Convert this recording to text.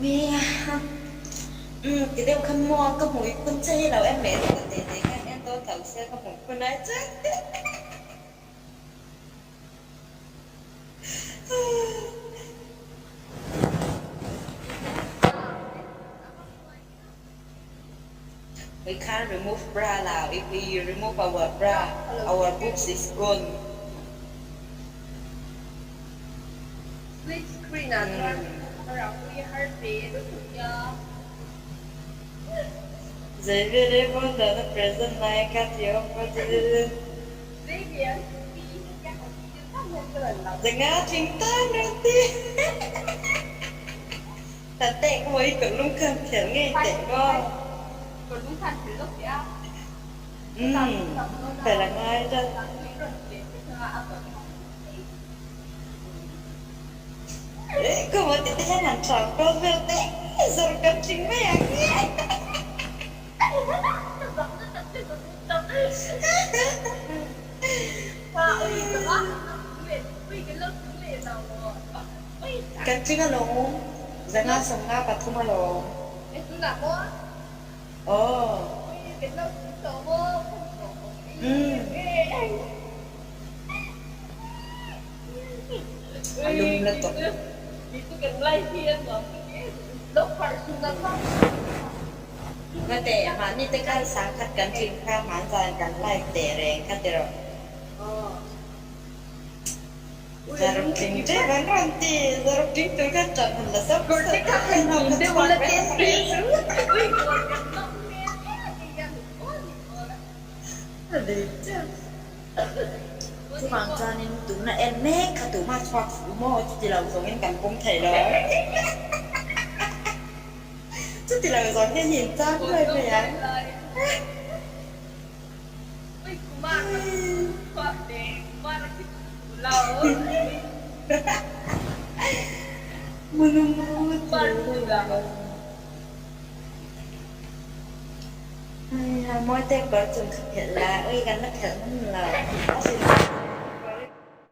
Umm ti deuh kha maw ka hmui phun che hi lo en leh rawh ka teh teh khan en dawn tho sia ka hmui phun ai chuan. We can't remove bra lah if we remove our bra our boobs is gone. Split screen ah chuan a rang ui har ve lutuk nia. Zei vel e phone dahna present lai kha ti awm pawh chu Zanga tling tan rawn ti. Ta teh ka mawi ka lung khan thelh ngei teh maw. Umm fel a ngai ta. Ka maw ti te hian han chang kual vel teh zawrh kan tling mai ang. Kan tling alawm, zanga sawmnga pathum alawm. Aw. Umm. A lum la tawp. Nga teh, mahni te khan sangkhat kan tling kha hmanzan kan live teh reng kha tiraw. Zaruk tling tep an rawn ti, zaruk tling tur khan ṭan hun la sawk sawk a, kan ho kha chhuak reng reng chu. A dik chiah. Chuvang chuanin tuna en mek kha tumah chhuak fuh maw chuti lo zawngin kan pawm thei lo. Chuti lo zawng hian in chang ruai mai ang. Mawi te kawr chung kha phelh la, ui kan la phelh ngam lo.